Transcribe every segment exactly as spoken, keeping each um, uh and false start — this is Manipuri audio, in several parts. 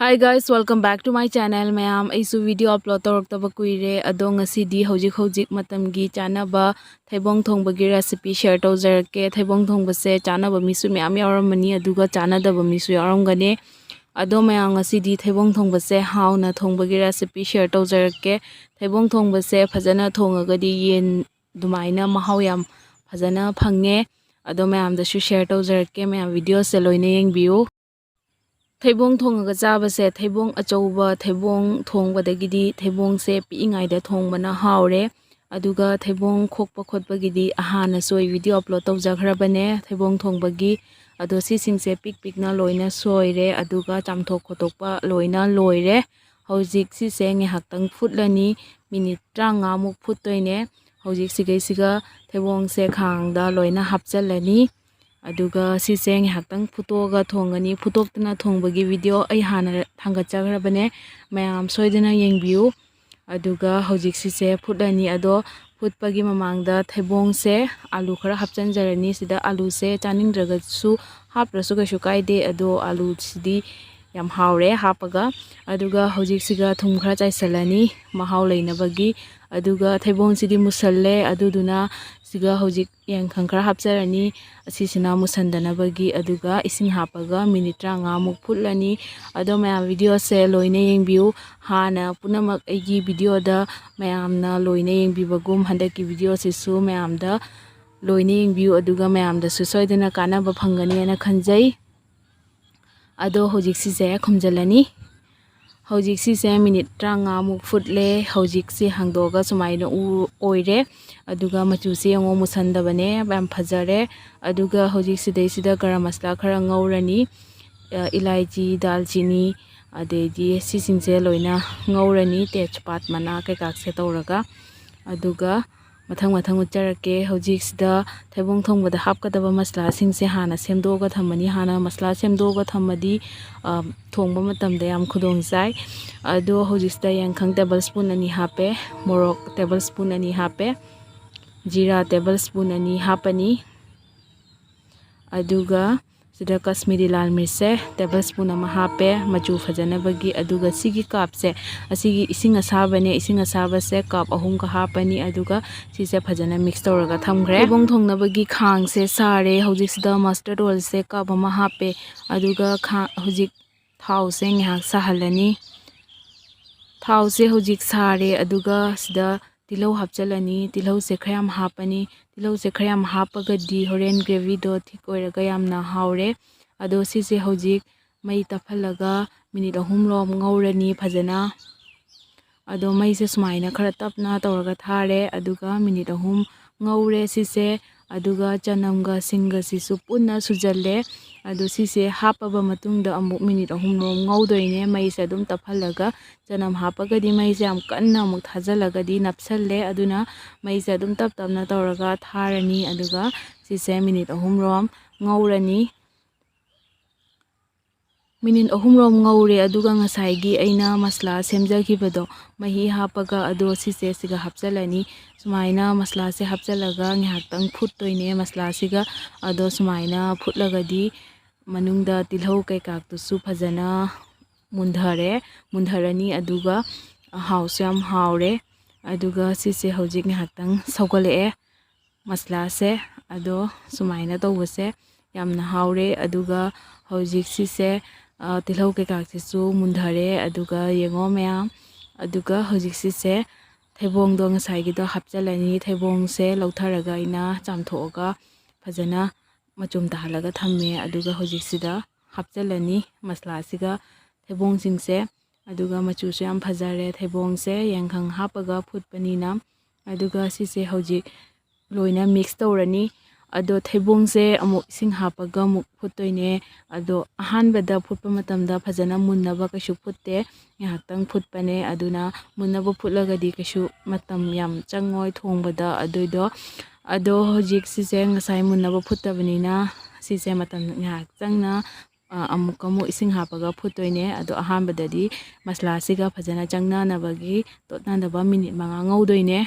Hi guys, welcome back to my channel. ꯃꯌꯥꯝ, ꯑꯩꯁꯨ video upload ꯇꯧꯔꯛꯇꯕ ꯀꯨꯏꯔꯦ꯫ ꯑꯗꯣ ꯉꯁꯤꯗꯤ ꯍꯧꯖꯤꯛ ꯍꯧꯖꯤꯛ ꯃꯇꯝꯒꯤ ꯆꯥꯅꯕ ꯊꯩꯕꯣꯡ ꯊꯣꯡꯕꯒꯤ recipe share ꯇꯧꯖꯔꯛꯀꯦ꯫ ꯊꯩꯕꯣꯡ ꯊꯣꯡꯕꯁꯦ ꯆꯥꯅꯕ ꯃꯤꯁꯨ ꯃꯌꯥꯝ ꯌꯥꯎꯔꯝꯃꯅꯤ, ꯑꯗꯨꯒ ꯆꯥꯅꯗꯕ ꯃꯤꯁꯨ ꯌꯥꯎꯔꯝꯒꯅꯤ꯫ ꯑꯗꯣ ꯃꯌꯥꯝ, ꯉꯁꯤꯗꯤ ꯊꯩꯕꯣꯡ ꯊꯣꯡꯕꯁꯦ ꯍꯥꯎꯅ ꯊꯣꯡꯕꯒꯤ recipe share ꯇꯧꯖꯔꯛꯀꯦ꯫ ꯊꯩꯕꯣꯡ ꯊꯣꯡꯕꯁꯦ ꯐꯖꯅ ꯊꯣꯡꯉꯒꯗꯤ ꯌꯦꯟ ꯑꯗꯨꯃꯥꯏꯅ ꯃꯍꯥꯎ ꯌꯥꯝ ꯐꯖꯅ ꯐꯪꯉꯦ꯫ ꯑꯗꯣ ꯃꯌꯥꯝꯗꯁꯨ share ꯇꯧꯖꯔꯛꯀꯦ꯫ ꯃꯌꯥꯝ videoꯁꯦ ꯂꯣꯏꯅ ꯌꯦꯡꯕꯤꯌꯨ꯫ ꯊꯩꯕꯣꯡ ꯊꯣꯡꯉꯒ ꯆꯥꯕꯁꯦ, ꯊꯩꯕꯣꯡ ꯑꯆꯧꯕ ꯊꯩꯕꯣꯡ ꯊꯣꯡꯕꯗꯒꯤꯗꯤ ꯊꯩꯕꯣꯡꯁꯦ ꯄꯤꯛꯏꯉꯩꯗ ꯊꯣꯡꯕꯅ ꯍꯥꯎꯔꯦ꯫ ꯑꯗꯨꯒ ꯊꯩꯕꯣꯡ ꯈꯣꯛꯄ ꯈꯣꯠꯄꯒꯤꯗꯤ ꯍꯥꯟꯅꯁꯨ ꯑꯩ video upload ꯇꯧꯖꯈ꯭ꯔꯕꯅꯦ ꯊꯩꯕꯣꯡ ꯊꯣꯡꯕꯒꯤ꯫ ꯑꯗꯣ ꯁꯤꯁꯤꯡꯁꯦ ꯄꯤꯛ ꯄꯤꯛꯅ ꯂꯣꯏꯅ ꯁꯣꯏꯔꯦ, ꯑꯗꯨꯒ ꯆꯥꯝꯊꯣꯛ ꯈꯣꯠꯇꯣꯛꯄ ꯂꯣꯏꯅ ꯂꯣꯏꯔꯦ꯫ ꯍꯧꯖꯤꯛ ꯁꯤꯁꯦ ꯉꯥꯏꯍꯥꯛꯇꯪ ꯐꯨꯠꯂꯅꯤ, minute ꯇꯔꯥꯃꯉꯥꯃꯨꯛ ꯐꯨꯠꯇꯣꯏꯅꯦ꯫ ꯍꯧꯖꯤꯛ ꯁꯤꯒꯩꯁꯤꯒ ꯊꯩꯕꯣꯡꯁꯦ ꯈꯥꯡꯗ ꯂꯣꯏꯅ ꯍꯥꯞꯆꯤꯜꯂꯅꯤ꯫ ꯑꯗꯨꯒ ꯁꯤꯁꯦ ꯉꯥꯏꯍꯥꯛꯇꯪ ꯐꯨꯠꯇꯣꯛꯑꯒ ꯊꯣꯡꯒꯅꯤ꯫ ꯐꯨꯠꯇꯣꯛꯇꯅ ꯊꯣꯡꯕꯒꯤ video ꯑꯩ ꯍꯥꯟꯅ ꯊꯥꯡꯒꯠꯆꯈ꯭ꯔꯕꯅꯦ, ꯃꯌꯥꯝ ꯁꯣꯏꯗꯅ ꯌꯦꯡꯕꯤꯌꯨ꯫ ꯑꯗꯨꯒ ꯍꯧꯖꯤꯛ ꯁꯤꯁꯦ ꯐꯨꯠꯂꯅꯤ꯫ ꯑꯗꯣ ꯐꯨꯠꯄꯒꯤ ꯃꯃꯥꯡꯗ ꯊꯩꯕꯣꯡꯁꯦ ꯑꯂꯨ ꯈꯔ ꯍꯥꯞꯆꯤꯟꯖꯔꯅꯤ꯫ ꯁꯤꯗ ꯑꯂꯨꯁꯦ ꯆꯥꯅꯤꯡꯗ꯭ꯔꯒꯁꯨ ꯍꯥꯞꯇ꯭ꯔꯁꯨ ꯀꯩꯁꯨ ꯀꯥꯏꯗꯦ, ꯑꯗꯣ ꯑꯂꯨꯁꯤꯗꯤ ꯌꯥꯝ ꯍꯥꯎꯔꯦ ꯍꯥꯞꯄꯒ꯫ ꯑꯗꯨꯒ ꯍꯧꯖꯤꯛꯁꯤꯒ ꯊꯨꯝ ꯈꯔ ꯆꯥꯏꯁꯤꯜꯂꯅꯤ ꯃꯍꯥꯎ ꯂꯩꯅꯕꯒꯤ꯫ ꯑꯗꯨꯒ ꯊꯩꯕꯣꯡꯁꯤꯗꯤ ꯃꯨꯁꯜꯂꯦ, ꯑꯗꯨꯗꯨꯅ ꯁꯤꯒ ꯍꯧꯖꯤꯛ ꯌꯥꯏꯉꯪ ꯈꯔ ꯍꯥꯞꯆꯔꯅꯤ, ꯑꯁꯤꯁꯤꯅ ꯃꯨꯁꯟꯗꯅꯕꯒꯤ꯫ ꯑꯗꯨꯒ ꯏꯁꯤꯡ ꯍꯥꯞꯄꯒ minute ꯇꯔꯥꯃꯉꯥꯃꯨꯛ ꯐꯨꯠꯂꯅꯤ꯫ ꯑꯗꯣ ꯃꯌꯥꯝ, videoꯁꯦ ꯂꯣꯏꯅ ꯌꯦꯡꯕꯤꯌꯨ꯫ ꯍꯥꯟꯅ ꯄꯨꯝꯅꯃꯛ ꯑꯩꯒꯤ videoꯗ ꯃꯌꯥꯝꯅ ꯂꯣꯏꯅ ꯌꯦꯡꯕꯤꯕꯒꯨꯝ, ꯍꯟꯗꯛꯀꯤ videoꯁꯤꯁꯨ ꯃꯌꯥꯝꯗ ꯂꯣꯏꯅ ꯌꯦꯡꯕꯤꯌꯨ, ꯑꯗꯨꯒ ꯃꯌꯥꯝꯗꯁꯨ ꯁꯣꯏꯗꯅ ꯀꯥꯟꯅꯕ ꯐꯪꯒꯅꯤ ꯍꯥꯏꯅ ꯈꯟꯖꯩ꯫ ꯑꯗꯣ ꯍꯧꯖꯤꯛ ꯁꯤꯁꯦ ꯈꯨꯝꯖꯤꯜꯂꯅꯤ꯫ ꯍꯧꯖꯤꯛ ꯁꯤꯁꯦ minute ꯇꯔꯥꯃꯉꯥꯃꯨꯛ ꯐꯨꯠꯂꯦ꯫ ꯍꯧꯖꯤꯛꯁꯤ ꯍꯥꯡꯗꯣꯛꯑꯒ ꯁꯨꯃꯥꯏꯅ ꯎ-, ꯑꯣꯏꯔꯦ꯫ ꯑꯗꯨꯒ ꯃꯆꯨꯁꯦ ꯌꯦꯡꯉꯣ, ꯃꯨꯁꯟꯗꯕꯅꯦ, ꯌꯥꯝ ꯐꯖꯔꯦ꯫ ꯑꯗꯨꯒ ꯍꯧꯖꯤꯛ ꯁꯤꯗꯩꯁꯤꯗ ꯒꯔꯝ ꯃꯁꯂꯥ ꯈꯔ ꯉꯧꯔꯅꯤ, ꯑ, ꯏꯂꯥꯏꯆꯤ, ꯗꯥꯜꯆꯤꯅꯤ, ꯑꯗꯩꯗꯤ ꯁꯤꯁꯤꯡꯁꯦ ꯂꯣꯏꯅ ꯉꯧꯔꯅꯤ, ꯇꯦꯖꯄꯥꯠ ꯃꯅꯥ ꯀꯩꯀꯥꯁꯦ ꯇꯧꯔꯒ꯫ ꯑꯗꯨꯒ ꯃꯊꯪ ꯃꯊꯪ ꯎꯠꯆꯔꯛꯀꯦ꯫ ꯍꯧꯖꯤꯛꯁꯤꯗ ꯊꯩꯕꯣꯡ ꯊꯣꯡꯕꯗ ꯍꯥꯞꯀꯗꯕ ꯃꯁꯂꯥꯁꯤꯡꯁꯦ ꯍꯥꯟꯅ ꯁꯦꯝꯗꯣꯛꯑꯒ ꯊꯝꯃꯅꯤ꯫ ꯍꯥꯟꯅ ꯃꯁꯂꯥ ꯁꯦꯝꯗꯣꯛꯑꯒ ꯊꯝꯃꯗꯤ, ꯑ, ꯊꯣꯡꯕ ꯃꯇꯝꯗ ꯌꯥꯝ ꯈꯨꯗꯣꯡ ꯆꯥꯏ꯫ ꯑꯗꯣ ꯍꯧꯖꯤꯛꯁꯤꯗ ꯌꯥꯏꯉꯪ table spoon ꯑꯅꯤ ꯍꯥꯞꯄꯦ, ꯃꯣꯔꯣꯛ table spoon ꯑꯅꯤ ꯍꯥꯞꯄꯦ, ꯖꯤꯔꯥ table spoon ꯑꯅꯤ ꯍꯥꯞꯄꯅꯤ꯫ ꯑꯗꯨꯒ ꯁꯤꯗ ꯀꯥꯁꯃꯤꯔꯤ ꯂꯥꯜ ꯃꯤꯔꯆꯁꯦ ꯇꯦꯕꯜ ꯁ꯭ꯄꯨꯟ ꯑꯃ ꯍꯥꯞꯄꯦ, ꯃꯆꯨ ꯐꯖꯅꯕꯒꯤ꯫ ꯑꯗꯨꯒ ꯁꯤꯒꯤ ꯀꯞꯁꯦ, ꯑꯁꯤꯒꯤ ꯏꯁꯤꯡ ꯑꯁꯥꯕꯅꯦ, ꯏꯁꯤꯡ ꯑꯁꯥꯕꯁꯦ ꯀꯞ ꯑꯍꯨꯝꯒ ꯍꯥꯞꯄꯅꯤ꯫ ꯑꯗꯨꯒ ꯁꯤꯁꯦ ꯐꯖꯅ ꯃꯤꯛꯁ ꯇꯧꯔꯒ ꯊꯝꯈ꯭ꯔꯦ꯫ ꯊꯩꯕꯣꯡ ꯊꯣꯡꯅꯕꯒꯤ ꯈꯥꯡꯁꯦ ꯁꯥꯔꯦ꯫ ꯍꯧꯖꯤꯛꯁꯤꯗ ꯃꯁꯇꯔꯗ ꯑꯣꯏꯜꯁꯦ ꯀꯞ ꯑꯃ ꯍꯥꯞꯄꯦ꯫ ꯑꯗꯨꯒ ꯈꯥ-, ꯍꯧꯖꯤꯛ ꯊꯥꯎꯁꯦ ꯉꯥꯏꯍꯥꯛ ꯁꯥꯍꯜꯂꯅꯤ꯫ ꯊꯥꯎꯁꯦ ꯍꯧꯖꯤꯛ ꯁꯥꯔꯦ, ꯑꯗꯨꯒ ꯁꯤꯗ ꯇꯤꯜꯍꯧ ꯍꯥꯞꯆꯤꯜꯂꯅꯤ꯫ ꯇꯤꯜꯍꯧꯁꯦ ꯈꯔ ꯌꯥꯝ ꯍꯥꯞꯄꯅꯤ꯫ ꯇꯤꯜꯍꯧꯁꯦ ꯈꯔ ꯌꯥꯝ ꯍꯥꯞꯄꯒꯗꯤ ꯍꯣꯔꯦꯟ ꯒ꯭ꯔꯦꯚꯤꯗꯣ ꯊꯤꯛ ꯑꯣꯏꯔꯒ ꯌꯥꯝꯅ ꯍꯥꯎꯔꯦ꯫ ꯑꯗꯣ ꯁꯤꯁꯦ ꯍꯧꯖꯤꯛ ꯃꯩ ꯇꯞꯍꯜꯂꯒ ꯃꯤꯅꯤꯠ ꯑꯍꯨꯝꯔꯣꯝ ꯉꯧꯔꯅꯤ ꯐꯖꯅ꯫ ꯑꯗꯣ ꯃꯩꯁꯦ ꯁꯨꯃꯥꯏꯅ ꯈꯔ ꯇꯞꯅ ꯇꯧꯔꯒ ꯊꯥꯔꯦ꯫ ꯑꯗꯨꯒ ꯃꯤꯅꯤꯠ ꯑꯍꯨꯝ ꯉꯧꯔꯦ ꯁꯤꯁꯦ꯫ ꯑꯗꯨꯒ ꯆꯅꯝꯒ ꯁꯤꯡꯒꯁꯤꯁꯨ ꯄꯨꯟꯅ ꯁꯨꯖꯜꯂꯦ꯫ ꯑꯗꯣ ꯁꯤꯁꯦ ꯍꯥꯞꯄꯕ ꯃꯇꯨꯡꯗ ꯑꯃꯨꯛ ꯃꯤꯅꯤꯠ ꯑꯍꯨꯝꯔꯣꯝ ꯉꯧꯗꯣꯏꯅꯦ꯫ ꯃꯩꯁꯦ ꯑꯗꯨꯝ ꯇꯞꯍꯜꯂꯒ, ꯆꯅꯝ ꯍꯥꯞꯄꯒꯗꯤ ꯃꯩꯁꯦ ꯌꯥꯝ ꯀꯟꯅ ꯑꯃꯨꯛ ꯊꯥꯖꯜꯂꯒꯗꯤ ꯅꯞꯁꯜꯂꯦ꯫ ꯑꯗꯨꯅ ꯃꯩꯁꯦ ꯑꯗꯨꯝ ꯇꯞ ꯇꯞꯅ ꯇꯧꯔꯒ ꯊꯥꯔꯅꯤ꯫ ꯑꯗꯨꯒ ꯁꯤꯁꯦ ꯃꯤꯅꯤꯠ ꯑꯍꯨꯝꯔꯣꯝ ꯉꯧꯔꯅꯤ꯫ ꯃꯤꯅꯤꯠ ꯑꯍꯨꯝꯔꯣꯝ ꯉꯧꯔꯦ꯫ ꯑꯗꯨꯒ ꯉꯁꯥꯏꯒꯤ ꯑꯩꯅ ꯃꯁꯂꯥ ꯁꯦꯝꯖꯈꯤꯕꯗꯣ, ꯃꯍꯤ ꯍꯥꯞꯄꯒ, ꯑꯗꯣ ꯁꯤꯁꯦ ꯁꯤꯒ ꯍꯥꯞꯆꯤꯜꯂꯅꯤ꯫ ꯁꯨꯃꯥꯏꯅ ꯃꯁꯂꯥꯁꯦ ꯍꯥꯞꯆꯤꯜꯂꯒ ꯉꯥꯏꯍꯥꯛꯇꯪ ꯐꯨꯠꯇꯣꯏꯅꯦ ꯃꯁꯂꯥꯁꯤꯒ꯫ ꯑꯗꯣ ꯁꯨꯃꯥꯏꯅ ꯐꯨꯠꯂꯒꯗꯤ ꯃꯅꯨꯡꯗ ꯇꯤꯜꯍꯧ ꯀꯩꯀꯥꯗꯨꯁꯨ ꯐꯖꯅ ꯃꯨꯟꯊꯔꯦ, ꯃꯨꯟꯊꯔꯅꯤ꯫ ꯑꯗꯨꯒ ꯍꯥꯎꯁꯨ ꯌꯥꯝ ꯍꯥꯎꯔꯦ꯫ ꯑꯗꯨꯒ ꯁꯤꯁꯦ ꯍꯧꯖꯤꯛ ꯉꯥꯏꯍꯥꯛꯇꯪ ꯁꯧꯒꯠꯂꯛꯑꯦ ꯃꯁꯂꯥꯁꯦ꯫ ꯑꯗꯣ ꯁꯨꯃꯥꯏꯅ ꯇꯧꯕꯁꯦ ꯌꯥꯝꯅ ꯍꯥꯎꯔꯦ꯫ ꯑꯗꯨꯒ ꯍꯧꯖꯤꯛ ꯁꯤꯁꯦ, ꯑ, ꯇꯤꯜꯍꯧ ꯀꯩꯀꯥꯁꯤꯁꯨ ꯃꯨꯟꯊꯔꯦ꯫ ꯑꯗꯨꯒ ꯌꯦꯡꯉꯣ ꯃꯌꯥꯝ, ꯑꯗꯨꯒ ꯍꯧꯖꯤꯛ ꯁꯤꯁꯦ ꯊꯩꯕꯣꯡꯗꯣ ꯉꯁꯥꯏꯒꯤꯗꯣ ꯍꯥꯞꯆꯤꯜꯂꯅꯤ꯫ ꯊꯩꯕꯣꯡꯁꯦ ꯂꯧꯊꯔꯒ ꯑꯩꯅ ꯆꯥꯝꯊꯣꯛꯑꯒ ꯐꯖꯅ ꯃꯆꯨꯝ ꯇꯥꯍꯜꯂꯒ ꯊꯝꯃꯦ꯫ ꯑꯗꯨꯒ ꯍꯧꯖꯤꯛꯁꯤꯗ ꯍꯥꯞꯆꯤꯜꯂꯅꯤ ꯃꯁꯂꯥꯁꯤꯒ ꯊꯩꯕꯣꯡꯁꯤꯡꯁꯦ꯫ ꯑꯗꯨꯒ ꯃꯆꯨꯁꯨ ꯌꯥꯝ ꯐꯖꯔꯦ꯫ ꯊꯩꯕꯣꯡꯁꯦ ꯌꯥꯏꯉꯪ ꯍꯥꯞꯄꯒ ꯐꯨꯠꯄꯅꯤꯅ꯫ ꯑꯗꯨꯒ ꯁꯤꯁꯦ ꯍꯧꯖꯤꯛ ꯂꯣꯏꯅ ꯃꯤꯛꯁ ꯇꯧꯔꯅꯤ꯫ ꯑꯗꯣ ꯊꯩꯕꯣꯡꯁꯦ ꯑꯃꯨꯛ ꯏꯁꯤꯡ ꯍꯥꯞꯄꯒ ꯑꯃꯨꯛ ꯐꯨꯠꯇꯣꯏꯅꯦ꯫ ꯑꯗꯣ ꯑꯍꯥꯟꯕꯗ ꯐꯨꯠꯄ ꯃꯇꯝꯗ ꯐꯖꯅ ꯃꯨꯟꯅꯕ ꯀꯩꯁꯨ ꯐꯨꯠꯇꯦ, ꯉꯥꯏꯍꯥꯛꯇꯪ ꯐꯨꯠꯄꯅꯦ꯫ ꯑꯗꯨꯅ ꯃꯨꯟꯅꯕ ꯐꯨꯠꯂꯒꯗꯤ ꯀꯩꯁꯨ ꯃꯇꯝ ꯌꯥꯝ ꯆꯪꯉꯣꯏ ꯊꯣꯡꯕꯗ ꯑꯗꯨꯏꯗꯣ꯫ ꯑꯗꯣ ꯍꯧꯖꯤꯛ ꯁꯤꯁꯦ ꯉꯁꯥꯏ ꯃꯨꯟꯅꯕ ꯐꯨꯠꯇꯕꯅꯤꯅ ꯁꯤꯁꯦ ꯃꯇꯝ ꯉꯥꯏꯍꯥꯛ ꯆꯪꯅ, ꯑ, ꯑꯃꯨꯛ ꯑꯃꯨꯛ ꯏꯁꯤꯡ ꯍꯥꯞꯄꯒ ꯐꯨꯠꯇꯣꯏꯅꯦ꯫ ꯑꯗꯣ ꯑꯍꯥꯟꯕꯗꯗꯤ ꯃꯁꯂꯥꯁꯤꯒ ꯐꯖꯅ ꯆꯪꯅꯅꯕꯒꯤ ꯇꯣꯠꯅꯅꯕ ꯃꯤꯅꯤꯠ ꯃꯉꯥ ꯉꯧꯗꯣꯏꯅꯦ꯫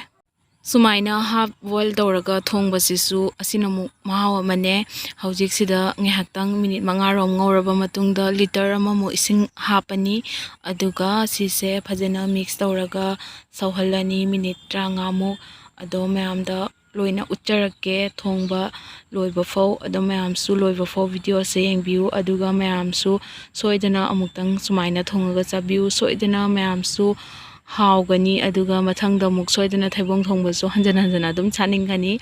ꯁꯨꯃꯥꯏꯅ half boil ꯇꯧꯔꯒ ꯊꯣꯡꯕꯁꯤꯁꯨ ꯑꯁꯤꯅ ꯑꯃꯨꯛ ꯃꯍꯥꯎ ꯑꯃꯅꯦ꯫ ꯍꯧꯖꯤꯛꯁꯤꯗ ꯉꯥꯏꯍꯥꯛꯇꯪ ꯃꯤꯅꯤꯠ ꯃꯉꯥꯔꯣꯝ ꯉꯧꯔꯕ ꯃꯇꯨꯡꯗ ꯂꯤꯇꯔ ꯑꯃꯃꯨꯛ ꯏꯁꯤꯡ ꯍꯥꯞꯄꯅꯤ꯫ ꯑꯗꯨꯒ ꯁꯤꯁꯦ ꯐꯖꯅ mix ꯇꯧꯔꯒ ꯁꯧꯍꯜꯂꯅꯤ ꯃꯤꯅꯤꯠ ꯇꯔꯥꯃꯉꯥꯃꯨꯛ꯫ ꯑꯗꯣ ꯃꯌꯥꯝꯗ ꯂꯣꯏꯅ ꯎꯠꯆꯔꯛꯀꯦ ꯊꯣꯡꯕ ꯂꯣꯏꯕ ꯐꯥꯎ꯫ ꯑꯗꯣ ꯃꯌꯥꯝꯁꯨ ꯂꯣꯏꯕ ꯐꯥꯎ videoꯁꯦ ꯌꯦꯡꯕꯤꯌꯨ꯫ ꯑꯗꯨꯒ ꯃꯌꯥꯝꯁꯨ ꯁꯣꯏꯗꯅ ꯑꯃꯨꯛꯇꯪ ꯁꯨꯃꯥꯏꯅ ꯊꯣꯡꯉꯒ ꯆꯥꯕꯤꯌꯨ꯫ ꯁꯣꯏꯗꯅ ꯃꯌꯥꯝꯁꯨ ꯍꯥꯎꯒꯅꯤ꯫ ꯑꯗꯨꯒ ꯃꯊꯪꯗ ꯑꯃꯨꯛ ꯁꯣꯏꯗꯅ ꯊꯩꯕꯣꯡ ꯊꯣꯡꯕꯁꯨ ꯍꯟꯖꯟ ꯍꯟꯖꯟꯅ ꯑꯗꯨꯝ ꯆꯥꯅꯤꯡꯒꯅꯤ꯫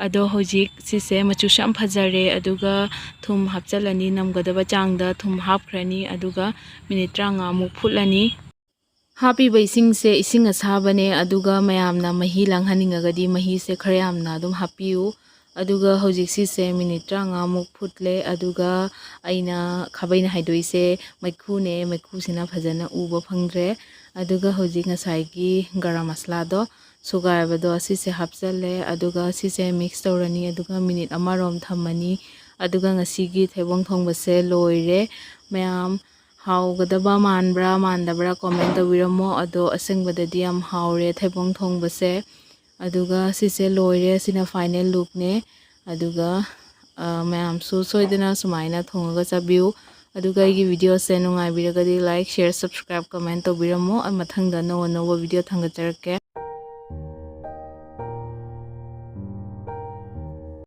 ꯑꯗꯣ ꯍꯧꯖꯤꯛ ꯁꯤꯁꯦ ꯃꯆꯨꯁꯨ ꯌꯥꯝ ꯐꯖꯔꯦ꯫ ꯑꯗꯨꯒ ꯊꯨꯝ ꯍꯥꯞꯆꯤꯜꯂꯅꯤ, ꯅꯝꯒꯗꯕ ꯆꯥꯡꯗ ꯊꯨꯝ ꯍꯥꯞꯈ꯭ꯔꯅꯤ꯫ ꯑꯗꯨꯒ ꯃꯤꯅꯤꯠ ꯇꯔꯥꯃꯉꯥꯃꯨꯛ ꯐꯨꯠꯂꯅꯤ꯫ ꯍꯥꯞꯄꯤꯕ ꯏꯁꯤꯡꯁꯦ ꯏꯁꯤꯡ ꯑꯁꯥꯕꯅꯦ꯫ ꯑꯗꯨꯒ ꯃꯌꯥꯝꯅ ꯃꯍꯤ ꯂꯥꯡꯍꯟꯅꯤꯡꯉꯒꯗꯤ ꯃꯍꯤꯁꯦ ꯈꯔ ꯌꯥꯝꯅ ꯑꯗꯨꯝ ꯍꯥꯞꯄꯤꯌꯨ꯫ ꯑꯗꯨꯒ ꯍꯧꯖꯤꯛ ꯁꯤꯁꯦ ꯃꯤꯅꯤꯠ ꯇꯔꯥꯃꯉꯥꯃꯨꯛ ꯐꯨꯠꯂꯦ꯫ ꯑꯗꯨꯒ ꯑꯩꯅ ꯈꯥꯕꯩꯅ ꯍꯥꯏꯗꯣꯛꯏꯁꯦ ꯃꯩꯈꯨꯅꯦ, ꯃꯩꯈꯨꯁꯤꯅ ꯐꯖꯅ ꯎꯕ ꯐꯪꯗ꯭ꯔꯦ꯫ ꯑꯗꯨꯒ ꯍꯧꯖꯤꯛ ꯉꯁꯥꯏꯒꯤ ꯒꯔꯝ ꯃꯁꯂꯥꯗꯣ ꯁꯨꯒꯥꯏꯕꯗꯣ ꯁꯤꯁꯦ ꯍꯥꯞꯆꯜꯂꯦ꯫ ꯑꯗꯨꯒ ꯁꯤꯁꯦ mix ꯇꯧꯔꯅꯤ꯫ ꯑꯗꯨꯒ ꯃꯤꯅꯤꯠ ꯑꯃꯔꯣꯝ ꯊꯝꯃꯅꯤ꯫ ꯑꯗꯨꯒ ꯉꯁꯤꯒꯤ ꯊꯩꯕꯣꯡ ꯊꯣꯡꯕꯁꯦ ꯂꯣꯏꯔꯦ꯫ ꯃꯌꯥꯝ ꯍꯥꯎꯒꯗꯕ ꯃꯥꯟꯕ꯭ꯔꯥ ꯃꯥꯟꯗꯕ꯭ꯔꯥ comment ꯇꯧꯕꯤꯔꯝꯃꯣ꯫ ꯑꯗꯣ ꯑꯁꯦꯡꯕꯗꯗꯤ ꯌꯥꯝ ꯍꯥꯎꯔꯦ ꯊꯩꯕꯣꯡ ꯊꯣꯡꯕꯁꯦ꯫ ꯑꯗꯨꯒ ꯁꯤꯁꯦ ꯂꯣꯏꯔꯦ꯫ ꯁꯤꯅ final lookꯅꯦ꯫ ꯑꯗꯨꯒ, ꯑ, ꯃꯌꯥꯝꯁꯨ ꯁꯣꯏꯗꯅ ꯁꯨꯃꯥꯏꯅ ꯊꯣꯡꯉꯒ ꯆꯥꯕꯤꯌꯨ꯫ ꯑꯗꯨꯒ ꯑꯩꯒꯤ videoꯁꯦ ꯅꯨꯡꯉꯥꯏꯕꯤꯔꯒꯗꯤ like, share, subscribe, comment ꯇꯧꯕꯤꯔꯝꯃꯣ꯫ ꯑꯩ ꯃꯊꯪꯗ ꯑꯅꯧ ꯑꯅꯧꯕ video ꯊꯥꯡꯒꯠꯆꯔꯛꯀꯦ꯫